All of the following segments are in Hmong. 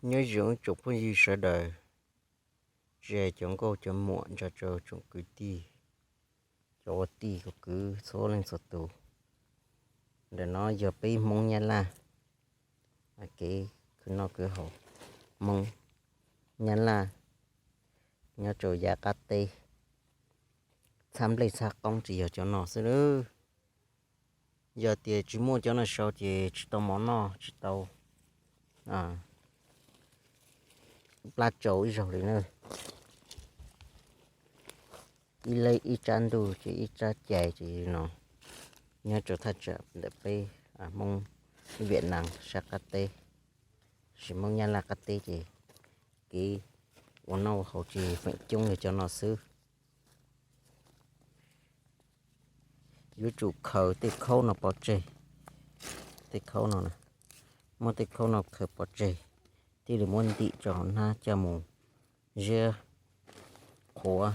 Nyob zoo tsoom phooj ywg sawv daws, tsis hais cov nkauj cov muam, nrog rau tsoom kwv tij, cov ua tij ua kwv txhua leej txhua tus. Ntawm no yog peb Hmoob Nyab Laj, kev khwv noj khwv haus Hmoob Nyab Laj nyob rau yav qab teb, txhab nplej txhab qoob tsis yog cov no xwb nawb. Yog tias tsis muaj cov no sau ces tsis tau mov noj, tsis tau plab tsau ib zaug li na. Ib leeg ib tsab ntuj ces ib tsab cai ces no nyob rau thaj tsam ntawm peb Hmoob Vietnam sab qab teb, sis Hmoob Nyab Laj qab teb ces kev ua noj ua haus ces feem coob yog cov no xwb. Yuav tsum khaws tej khaub no pov tseg, tej khaub no, muab tej khaub no khaws pov tseg, thiaj li muab ntim rau hauv hnab coj mus ziab qhuav,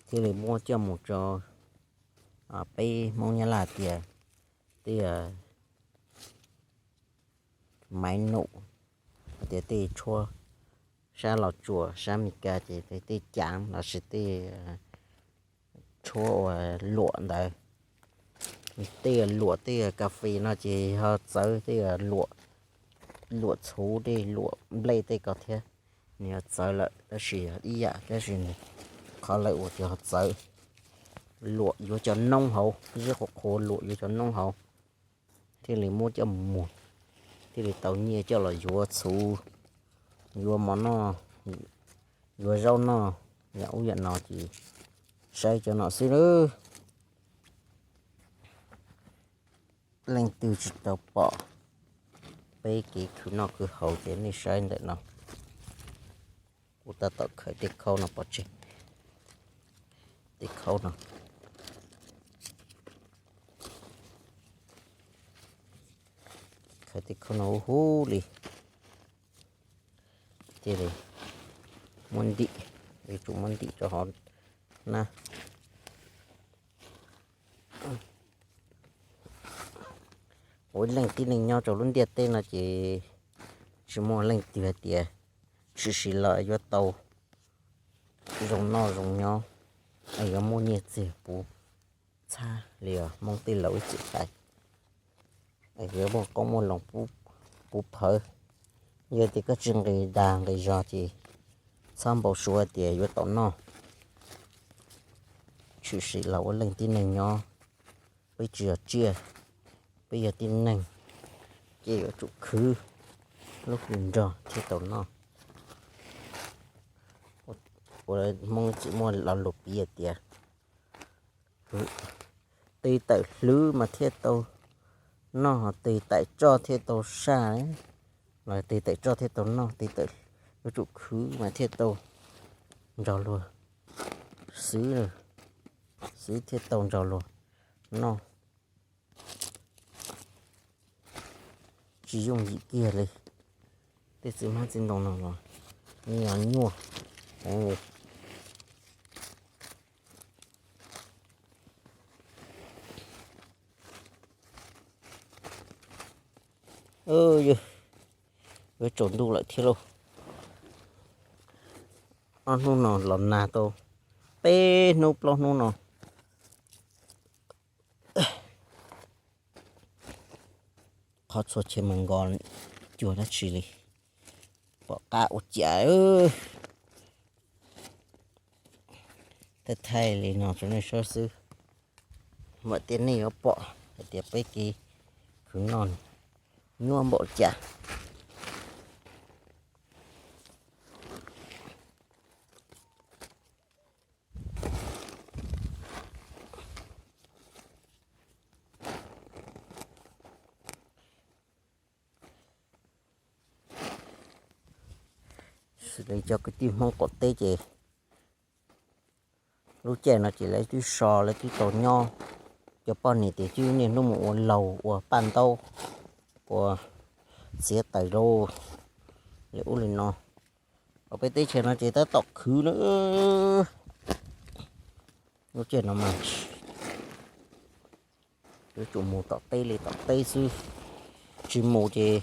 thiaj li muab coj mus rau peb Hmoob Nyab Laj tias tej maiv num, tias tej tshuab sab Los Tsuas sab Mes Kas ces tej caav lossis tej tshuab uas luam ntawd. Tej luam tej kas fes no ces ho txawv, tej luam txhuv tej luam nplej tej ko thiab, nws ho txawv lawm tab sis yog ib yam tab sis nws qhov lawv ua ces ho txawv. Luam yuav cov noob hauv, ziab qhuav qhuav luam yuav cov noob hauv, thiaj li muab coj mus muag, thiaj li tau nyiaj coj los yuav txhuv, yuav mov noj, yuav zaub noj, yam ub yam no ces saib cov no xwb nawb. Leej twg tsis tau pom peb kev khwv noj khwv haus ces nej saib ntawm no. Kuv tab tom khaws tej khaub no pov tseg, tej khaub no, khaws tej khaub no huv huv li, thiaj li muab ntim, yuav tsum muab ntim rau hauv na. Ua ib leej tib neeg nyob rau lub ntiaj teb no ces tsis muaj leej twg hais tias tshwm sim los yuav tau zoo noj zoo nyob, yuav muaj nyiaj txiag puv txhab li os. Hmoob tej laus ib txwm hais, yuav muaj qoob muaj loo puv phawv. Yog tias koj tsis nqis dag nqis zog ces txhob npau suav tias yuav tau noj. Tshwm sim los ua leej tib neeg nyob, peb tsis yog tsiaj, peb yog tib neeg, ces yuav tsum khwv lub hwj nrog thiaj tau noj. Ua Hmoob tsis muaj lo lus piv hais tias tis tawm hlwv mas thiaj tau noj, tis tawm tsoj thiaj tau saj, los tis tawm tsoj thiaj tau noj, tis tawm, yuav tsum khwv mas thiaj tau nrog luag xwb, xwb thiaj tau nrog luag noj. Tsis yooj yim kiag li. Tej txiv hmab txiv ntoo no los nyuaj nyuaj heev li. Yog yuav tsaus ntuj lawm thiab lauj. Ob hnub no los nag tau peb hnub plaub hnub no, qhov txhua chaw mas nko cuag dab tsi li, pom qab ua cas. Thaij thaij li no rau nej saib xwb, mam tias nej yuav pom hais tias peb kev khwv noj nyuaj npaum cas. Xws li cov kwv tij Hmoob qaum teb ces lub caij no ces lawv twb so lawv twb tau nyob, cov poj niam ces twb niaj hnub mus ua laug ua paj ntaub, ua txiav taws lauj, li ub li no. Hos peb teb chaws no ces tab tom khwv na. Lub caij no mas yuav tsum mus tom teb li tom teb xwb, tsis mus ces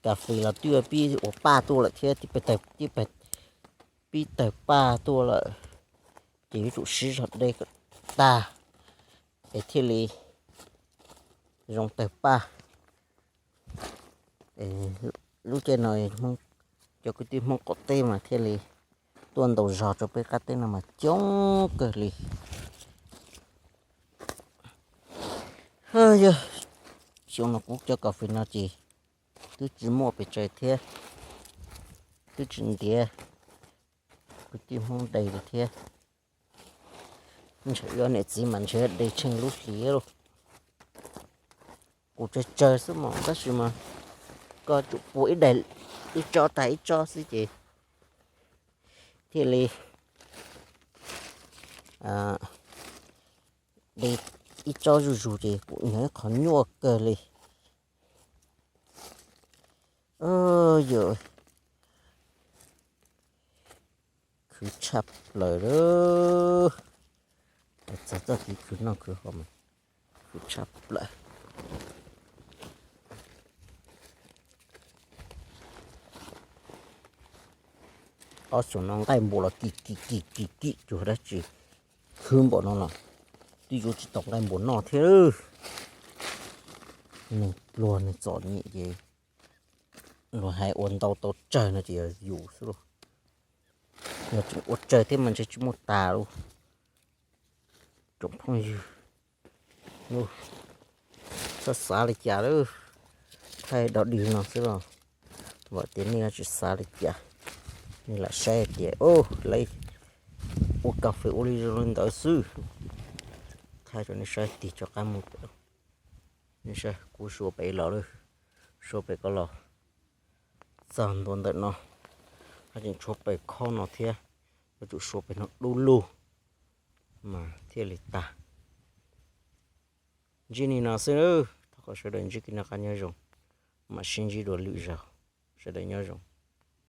Kas fes los twb pib ua paj tuaj lawm thiab, pib tawg paj tuaj lawm, ces yuav tsum siv zog de kom tag es thiaj li zoo tawg paj. Lub caij no cov kwv tij Hmoob qaum teb mas thiaj li tuaj ntaus zog rau peb qab teb no mas coob kawg li. Yog xyoo no kuv cov kas fes no ces twb tsis muaj pes tsawg thiab, twb tsis ntiav kwv tij Hmoob de li thiab. Ntshe yog niam txiv mas ntshe de tsheej lub hli lauj. Kuv tsawg tsawg xwb mas tab sis mas koj tsum pua ib daim, ib tsob tag ib tsob xwb ces thiaj li de ib tsob zuj zus ces kuv nyob ib qho nyuaj kawg li. Yog khwv tshaj plaws lawm. Txog txoj kev khwv noj khwv haus mas khwv tshaj plaws. Ob xyoos no nqaij npua los kim kim kim kim kim cuag dab tsi, khwv npaum no los twb yuav tsis tau nqaij npua noj thiab. Neeg pluag neeg txom nyem ces luag hais ua ntau tau tsawg no ces yog yus xwb lauj. Yog tseem ua tsawg thiab mas ntshe tsis muaj tas lauj. Tsoom phooj ywg, txhob xav li cas lawm, thaij dog dig no xwb los vam tias nej tsis xav li cas. Nej lam saib tias lawv ua kas fes ua li zoo li ntawd xwb. Thaij rau nej saib tig tso qab mus. Nej saib kuv suav pem los lawm, suav pem ko los txog ntua ntawm no, haj tseem tshuav pem khob no thiab, yuav tsum suav pem no dub lug mas thiaj li tag. Ntsib li no xwb, thov kom sawv daws ntsib kev noj qab nyob zoo, mam sib ntsib dua lwm zaus. Sawv daws nyob zoo.